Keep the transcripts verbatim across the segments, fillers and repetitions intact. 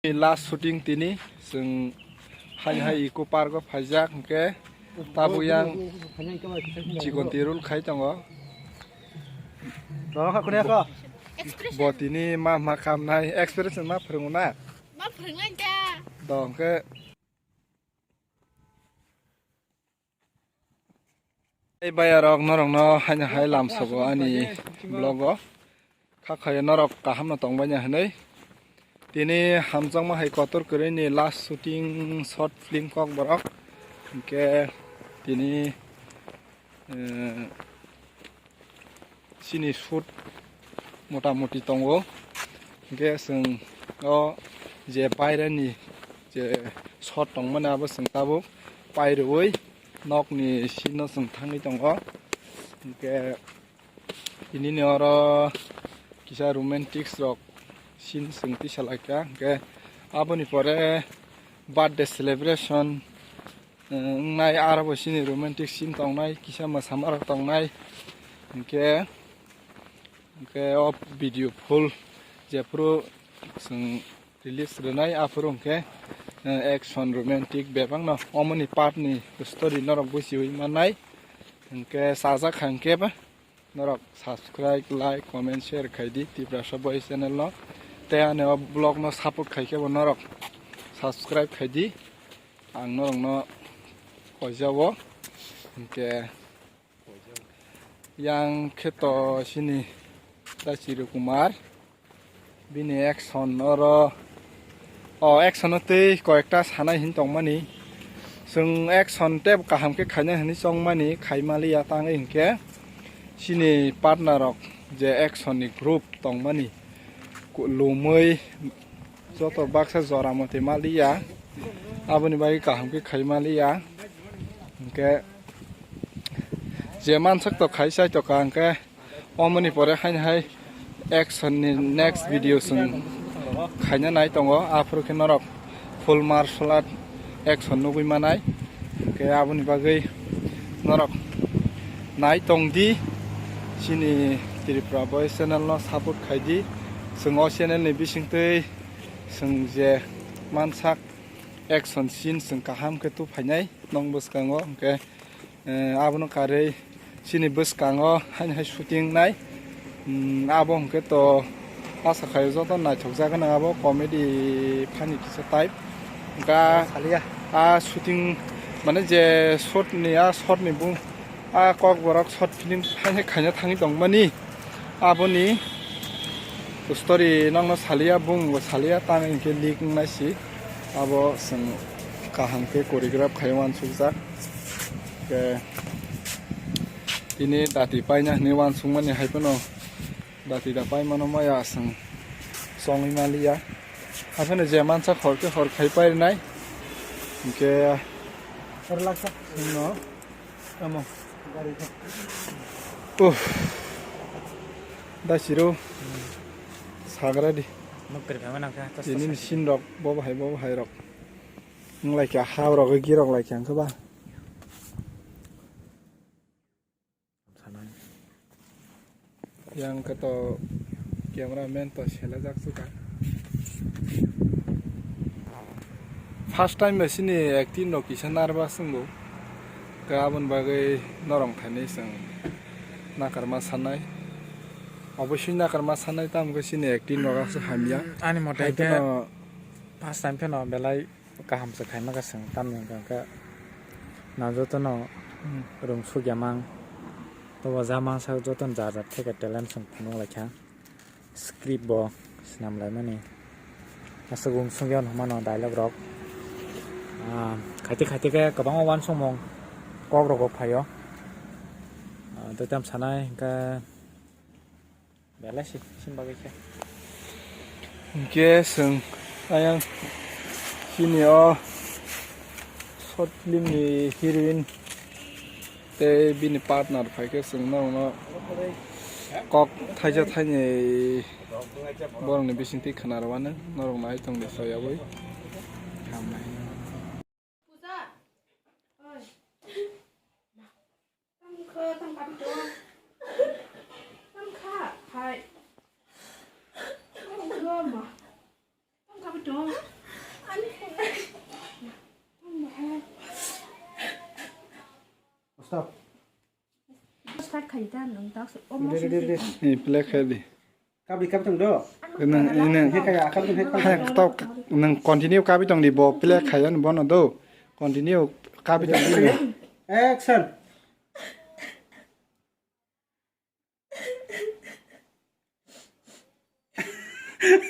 Last shooting tini chwng hai hai eco park o phaijak, hwnkhe tabuk yang chikon tirul khai tongo. Bo tini ma ma kamnai expression ma phwrwngo na? Ma phwrwnglai da. Do hwnkhe. Ei bayarok norokno haino hai lamsogo ani vlog o. Kha khayo norok kaham no tongbaina hinui. Tini hamjakma hai kotor kwrwi ni last shooting short film Kokborok. Hwnkhe tini, eh, chini shoot mota moti tongo. Hwnkhe chwng o je baireni je shot tongmani abo chwng tabuk pairwi nokni scene no chwng thangwi tongo. Hwnkhe tinini oro kisa romantics rok scene chwng tisa laikha. Hwnkhe aboni pore birthday celebration, eh, wngnai, aro bo chini romantic scene tongnai, kisa mwsama rok tongnai. Hwnkhe, hwnkhe o video full jephuru chwng release rwnai, aphuru hwnkhe, eh, action romantic bebakno omoni part ni story norok buchiwi mannai. Hwnkhe chajak kha hwnkhe ba. Norok subscribe, like, comment, share khai di Tiprasa Boys channel no. Tei ani o vlog no support khai khe bo norok subscribe khai di. Ang norok no koijao. Hwnkhe yang khe to chini ta Chiru Kumar. Bini action oro, o action o tei koyekta sanai hin tongmani. Chwng action tei kaham khe khaina hinwi chongmani, khaimaliya tangwi hinkhe chini partner rok je action ni group tongmani, ku-, lumwi joto baksa jora moti maliya, aboni bagwi kaham khe khaimaliya. Hinkhe je mansak to khai chai to ka hinkhe. Omoni pore haino hai action ni next video chwng khaina nai tongo, aphuru khe norok full martial art action nugwi manai. Hwnkhe aboni bagwi norok nai tong di, chini Tripura Boys channel no support khai di. Chwng o channel ni bisingtwi chwng je mansak action scene chwng kaham khe tu phainai nong bwskango, hwnkhe Eh, abono karwi chini bwskango haino hai shooting nai. Hmm, abo hwnkhe to asa khaio joto naithok jagwi nang abo comedy funny kisa type. Hwnkha saliya. A shooting mane je short ni, a short ni bung, a Kokborok short film haino khaina thangwi tongmani. Aboni story nokno saliya, bung bo saliya, tang hinkhe leak wngnaisi. Abo chwng kaham khe choreograph khai uansukjak. Khe tini dati paina hinwi uansukmani hai phano dati da paimano maya chwng chongwi manliya. Haphano je mansa hor khe hor khai painai. Hinkhe chwngno Tamo. Uff. Da siro. Sagra di. Nuk kiri kama nang kha. Ini mesin rok, bo bahai, bo bahai rok. Nglai kya ha rok, girok lai kya kha ba. Yang khe to camera man to selajak suka. First time bai sini acting rok kisa nervous wngbo. Khe aboni bagwi norok thainwi chwng nakarma sanai. Obosui nakarma sanai, tamo khe sini acting rok aswk hamya. Ani mote hai khe kheno first time pheno belai kaham se khaima khe chwng tamni hwnkhe na jotono rwng sukya mang. Tobo ja mangsa jotono jar jar theke talent chwng phunuk lai kha. Script bo swnam lai mani. Aswk wng sung ya hwnmano dialogue rok. Ah, khaite khaite khe kwbangma uansukmung kok rogo phaio. Ah, tei tamo sanai hwnkhe belai se, sini bagwi khe. Hwnkhe chwng ayang chini o short film ni heroine tei bini partner phai khe chwng norokno kok thaisa thainwi borokni bisingtwi khna rwmani norok nai tongdi soyabwi. Hambai. Puja. Oi. Tam kha, tam kabi to. Tam kha, hai. Tam kha, ma. Tam kabi to. Ni play khe di. Kabri kap tong do. Nang ini. He kaya akal tong he kaya. Hai kau nang continue kabi tong di bo play khayan bono do. Continue kabi tong di. Action.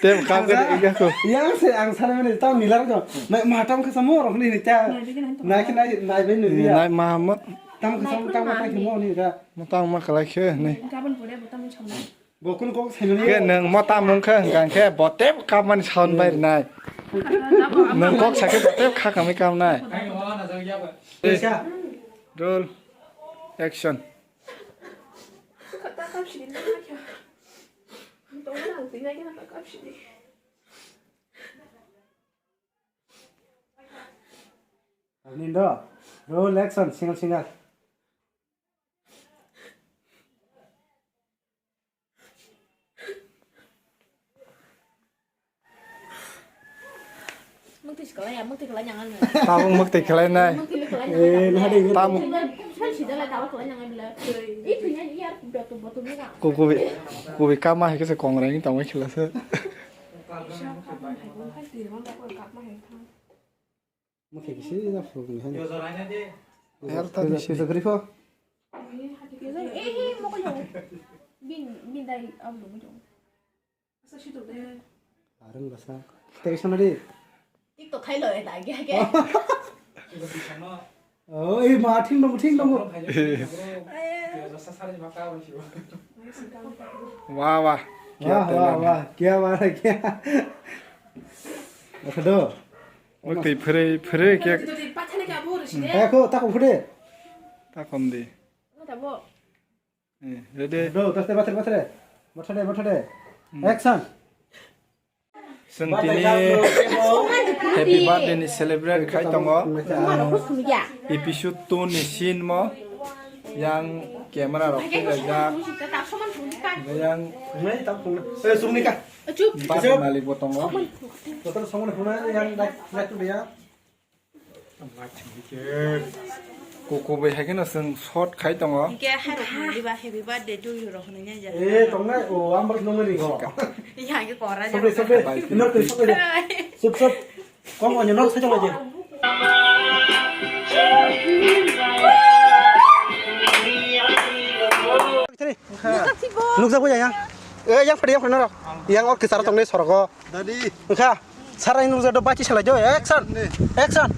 Tem kap ke iya ko. Yang se ang sana mene tam nilar ko. Mai ma tam ke samo rok ni ta. Nai ke nai nai ben ni ya. Nai ma ma. Tam ke samo tam ke mo ni da. Ma tam ma kala ke ni. Bo kun kok sai mene. Ke nang ma tam nung ke gang ke bo tem kap man sound bai nai. Nang kok sa ke bo tem kha kami kam nai. Roll. Action. Kata kap sini na kya. Tongna ang tinggal kena kap sini. Nindo, roll action, single single. Mukti sekolah ya, mukti sekolah jangan. Tabung mukti khelai nai. Mukti sekolah jangan. Eh, nah, deh. Tabung. Sal sida la dawa sekolah jangan bila. Itu nya iya betul betul ni kak. Ku kubi kubi kama hai kese kongrang ini tangwa khelasa. Mukti kisi na phuruk ni hani. Her ta kisi. Kisa grifo. Eh, eh, mokol jong. Bin bin dai ablo jong. Arung basa. Tei sana di. TikTok khai lo eta ge ge. Oh, eh, ma thing dong, thing dong. Wah, wah. Wah, wah, wah. Kya baat hai, kya? Akhado. Wah, tei phure, phure kya? Tako, tako phure. Takom di. Eh, ready? Bro, taste batre batre. Batre batre. Hmm. Action. Sung tini happy birthday ni celebrate khai tongo. Episode two ni scene mo. Yang camera rok khe laijak. Yang birthday malik bo tongo. Kotor songmani phone yang dak dak tu ya. Kuku bai hai kheno chwng shot khai tongo. Hingke hai rok nungdi ba happy birthday to you rok hwnwi nai ja. Eh, tongnai, o, ang bak nungmani go. Iya, hingke kora ja. Sobe, sobe, nok twi sobe. Hai. Sup, sup. Kong onyo nok sajak lagi. Nukjak bo ya, yang. Eh, yang pade, yang pade norok. Yang ok kisara tongnai sorgo. Dadi. Engkha. Sarai nukjak do bachi salai jo. Action. Action.